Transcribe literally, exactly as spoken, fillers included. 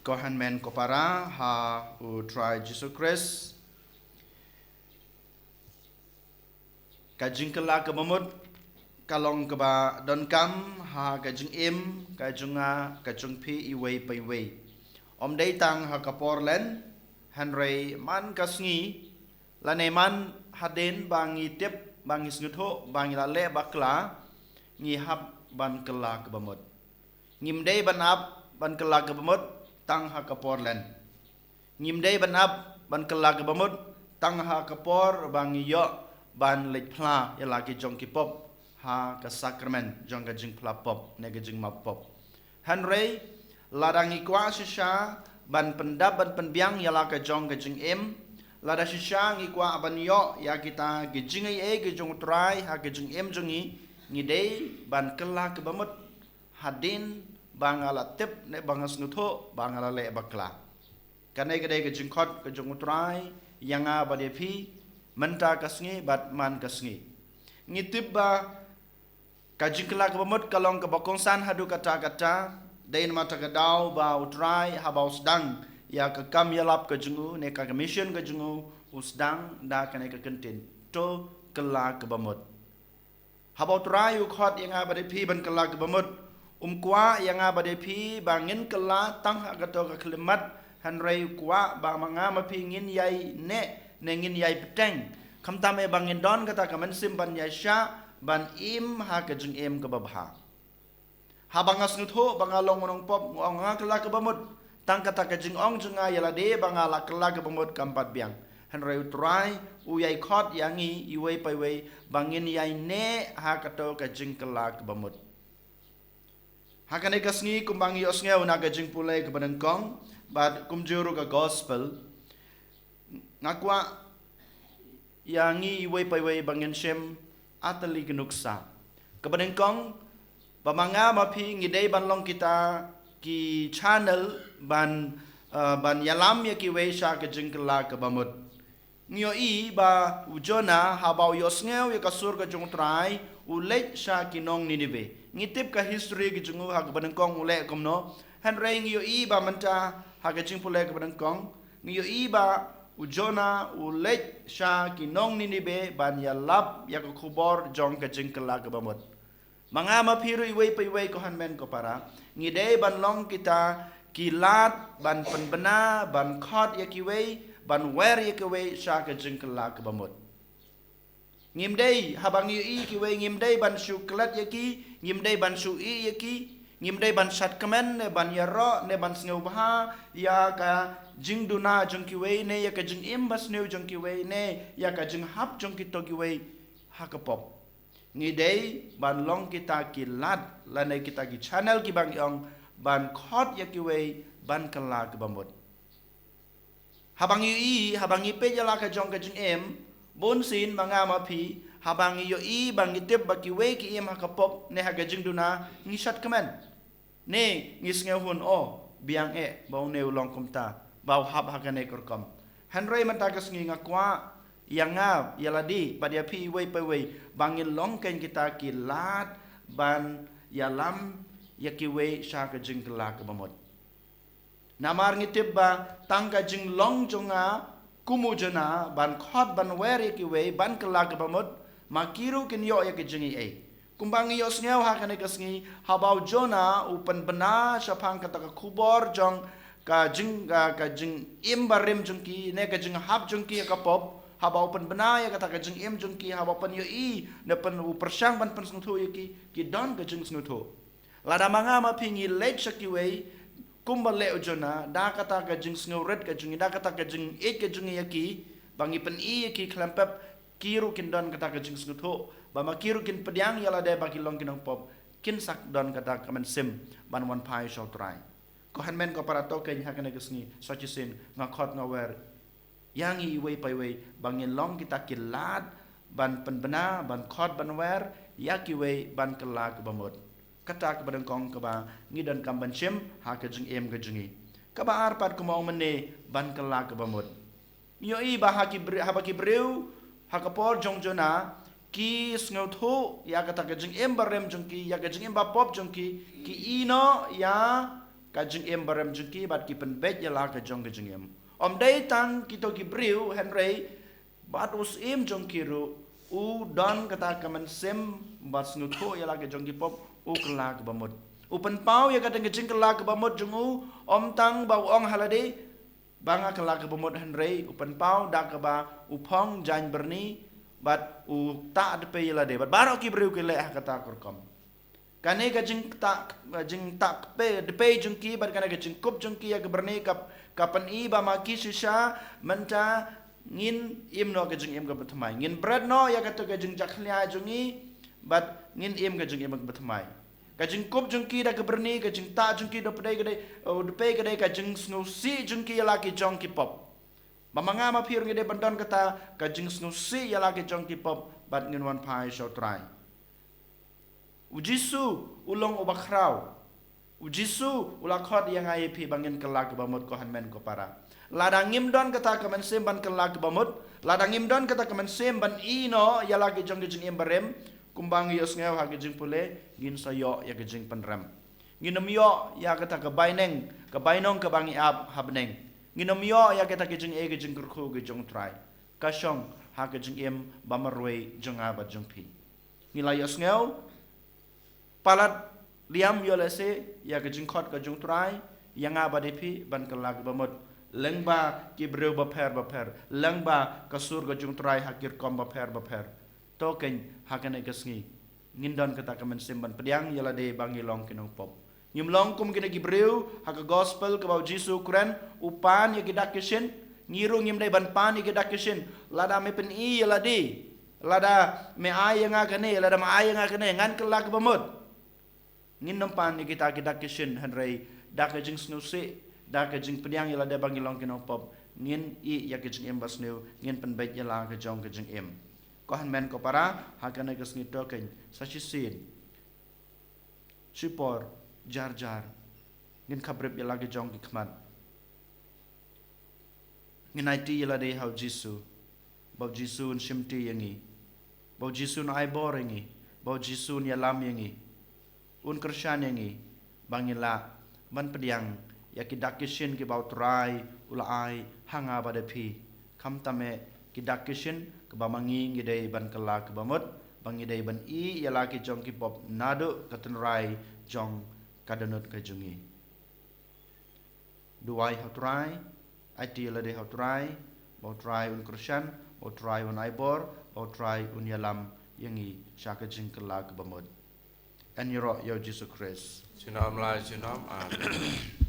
Ko hynmen ko para ha U Trai Jisu Khrist. Ka jingkylla kaba mut ka long kaba donkam ha ka jingim ka jong nga, ka jong phi iwei pa iwei. Ym dei tang ha ka por len, hynrei man ka sngi, lane man hadien ba ngi tip, ba ngi sngewthuh ba ngi la leh bakla, ngi hap ban kylla kaba mut. Ngim dei ban ap ban kylla kaba mut tang ha ka por len. Ngim dei ban ap ban kylla kaba mut tang ha ka por ba ngi ïoh ban leit phla ïa la ki jong ki pop ha ka sakramen jong ka jingphla pop ne ka jingmap pop. Hynrei lada ngi kwah shisha ban pyndap ban pynbiang ïa la ka jong ka jingim, lada shisha ngi kwah ban ïoh ïa kita ki jingaiei ki jong U Trai ha ka jingim jong ngi, ngi dei ban kylla kaba mut hadien ba nga la tip ne ba nga sngewthuh ba nga la leh bakla. Kane ka dei ka jingkhot ka jong U Trai ïa nga bad ïa phi mynta ka sngi bad man ka sngi. Ngi tip ba ka jingkylla kaba mut ka long kaba kongsan haduh katta katta. Dei namar kata ka daw ba U Trai haba u sdang ïa ka kam ïalap ka jong u ne ka mission ka jong u, u sdang da kane ka kyntien, to kylla kaba mut. Haba U Trai u khot ïa nga bad ïa phi ban kylla kaba mut, um kwah ïa nga bad ïa phi ba ngin kylla tang ha kato ka khyllipmat, hynrei u kwah ba ma nga ma phi ngin ïai neh ne ngin ïai bteng. Khamtam eh ba ngin don kata ka mynsiem ban ïaishah ban im ha ka jingim kaba bha. Haba nga sngewthuh ba nga long u nongpop, nga ong nga kylla kaba mut. Tang kata ka jingong jong nga ïa lade ba nga la kylla kaba mut kam pat biang. Hynrei U Trai u ïai khot ïa ngi iwei pa iwei ba ngin ïai neh ha kato ka jingkylla kaba mut. Ha kane ka sngi kumba ngi ïohsngew na ka jingpule kaba nyngkong bad kumjuh ruh ka gospel, nga kwah ïa ngi iwei pa iwei ba ngin shim artylli ki nuksa. Kaba nyngkong, ba ma nga ma phi ngi dei ban long kita ki channel ban, eh, ban ïalam ïa kiwei sha ka jingkylla kaba mut. Ngi ïohi ba u Jonah haba u ïohsngew ïa ka sur ka jong U Trai, u leit sha ki nong Ninibe. Ngi tip ka history ka jong u ha kaba nyngkong u leh kumno. Hynrei ngi ïohi ba mynta ha ka jingpule kaba nyngkong, ngi ïohi ba u Jonah u leit sha ki nong Ninibe ban ïalap ïa ka khubor jong ka jingkylla kaba mut. Ma nga ma phi ruh iwei pa iwei, ko hynmen ko para, ngi dei ban long kita ki lad ban pynbna, ban khot ïa kiwei, ban wer ïa kiwei sha ka jingkylla kaba mut. Ngim dei, haba ngi ïohi kiwei, ngim dei ban shu klet ïa ki, ngim dei ban shu ïeh ïa ki, ngim dei ban shad kmen ne ban ïaroh ne ban sngewbha ïa ka jingduna jong kiwei ne ïa ka jingim basniew jong kiwei ne ïa ka jinghap jong kito kiwei ha ka pop. Ngi dei ban long kita ki lad lane kita ki channel kiba ngi ong ban khot ïa kiwei ban kylla kaba mut. Haba ngi ïohi, haba ngi peit ïa la ka jong ka jingim, bunsien ma nga ma phi, haba ngi ïohi ba ngi tip ba kiwei ki im ha ka pop ne ha ka jingduna, ngi shad kmen. Ne ngi sngewhun, o, biang eh ba une u long kumta, ba u hap ha kane ka rukom. Hynrei mynta ka sngi nga kwah ïa nga ïa lade bad ïa phi iwei pa iwei ba ngin long kein kita ki lad ban ïalam ïa kiwei sha ka jingkylla kaba mut. Namar ngi tip ba tang ka jinglong jong nga kum u Jonah ban khot ban wer ïa kiwei ban kylla kaba mut, ma ki ruh kin ïoh ïa ka jingaiei. Kumba ngi ïohsngew ha kane ka sngi, haba u Jonah u pynbna shaphang kata ka khubor jong ka jing, ka, ka jingim barim jong ki ne ka jinghap jong ki ha ka pop, haba u pynbna ïa kata ka jingim jong ki, haba u pynïohi ne pyn, u pyrshang ban pynsngewthuh ïa ki, ki don ka jingsngewthuh. Lada ma nga ma phi ngi leit sha kiwei kumba leh u Jonah, da kata ka jingsngewrit ka jong ngi, da kata ka jingïeit ka jong ngi ïa ki, ba ngi pyni ïa ki khlem pep, ki ruh kin don kata ka jingsngewthuh ba ma ki ruh kin pdiang ïa lade ba ki long ki nongpop, kin sa don kata ka mynsiem ban wan phai sha u Trai. Ko hynmen ko para, to kein ha kane ka sngi, sa shisien nga khot nga wer ïa ngi iwei pa iwei ba ngin long kita ki lad ban pynbna, ban khot ban wer ïa kiwei ban kylla kaba mut. Kata kaba nyngkong kaba ngi donkam ban shim ha ka jingim ka jong ngi. Kaba ar pat, kumba ong mynne, ban kylla kaba mut. Ngi ïohi ba ha ki bre-, haba ki briew ha ka por jong Jonah ki sngewthuh ïa kata ka jingim barim jong ki, ïa ka jingim bapop jong ki, ki ïehnoh ïa ka jingim barem jong ki bad ki pynbeit ïa la ka jong ka jingim. Ym dei tang kito ki briew hynrei bad u syiem jong ki ruh u don kata ka mynsiem bad sngewthuh ïa la ka jong ki pop, u kylla kaba mut. U pynpaw ïa kata ka jingkylla kaba mut jong u, ym tang ba u ong ha lade ba nga kylla kaba mut hynrei u pynpaw da kaba u phong jaiñ byrni bad u tah dpei ïa lade. Bad baroh ki briew ki leh ha kata ka rukom. Kane ka jingtah, jingtah kpe, dpei jong ki bad kane ka jingkup jong ki ïa ka byrni ka, ka pyni ba ma ki shisha mynta ngin im noh ka jingim kaba thymmai. Ngin bret noh ïa kata ka jingjakhlia jong ngi bad ngin im ka jingim kaba thymmai. Ka jingkup jong ki da ka byrni, ka jingtah jong ki da pdei ka dei, uh, dpei ka dei ka jingsngewsih jong ki ïa la ki jong ki pop. Ba ma nga ma phi ruh ngi dei ban don kata ka jingsngewsih ïa la ki jong ki pop bad ngin wan phai sha u Trai. U Jisu u long uba khraw. U Jisu u la khot ïa nga ïa phi ba ngin kylla kaba mut ko hynmen ko para. Lada ngim don kata ka mynsiem ban kylla kaba mut, lada ngim don kata ka mynsiem ban ïeh noh ïa la ki jong ki jingim barem, kumba ngi ïohsngew ha ki jingpule, ngin sa ïoh ïa ki jingpynrem. Ngin ym ïoh ïa kata ka baineng, ka bainong kaba ngi ap ha bneng. Ngin ym ïoh ïa kata ki jingeh ki jingkyrkhu ki jong u Trai. Ka shong ha ka jingim ba marwei jong nga bad jong phi. Ngi la ïohsngew palat liam ïoh lehse ïa ka jingkhot ka jong u Trai ïa nga bad ïa phi ban kylla kaba mut lyngba ki briew bapher bapher, lyngba ka sur ka jong u Trai ha ki rukom bapher bapher. To keiñ ha kane ka sngi ngin don kata ka mynsiem ban pdiang ïa lade ba ngi long ki nongpop. Ngim long kum kine ki briew ha ka gospel kaba u Jisu u kren, u pan ïa ki dak ki shin. Ngi ruh ngim dei ban pan ïa ki dak ki shin. Lada me pyni ïa lade, lada me ai ïa nga kane, lada me ai ïa nga kane, ngan kylla kaba mut. Ngin ym pan ïa kita ki dak ki shin, hynrei da ka jingsngewsih, da ka jingpdiang ïa lade ba ngi long ki nongpop, ngin ïeh ïa ka jingim basniew, ngin pynbeit ïa la ka jong ka jingim. Ko hynmen ko para, ha kane ka sngi to keiñ, sa shisien, shipor, jar jar, ngin khaprip ïa la ka jong ki khmat. Ngin aiti ïa lade ha u Jisu, ba u Jisu un shimti ïa ngi, ba u Jisu un ai bor ïa ngi, ba u Jisu un ïalam ïa ngi, un kyrshan ïa ngi, ba ngin lah ban pdiang ïa ki dak ki shin kiba u Trai u la ai ha nga bad ha phi. Khamtam eh ki dak ki shin kiba ma ngi ngi dei ban kylla kaba mut, ba ngi dei ban ïeh ïa la ki jong ki pop naduh ka tynrai jong ka dohnud ka jong ngi. Duwai ha u Trai, aiti ïa lade ha u Trai, ba u Trai un kyrshan, ba u Trai un ai bor, ba u Trai un ïalam ïa ngi sha ka jingkylla kaba mut. Yn ïaroh ïa u Jisu Khrist. Junom la junom. Amen.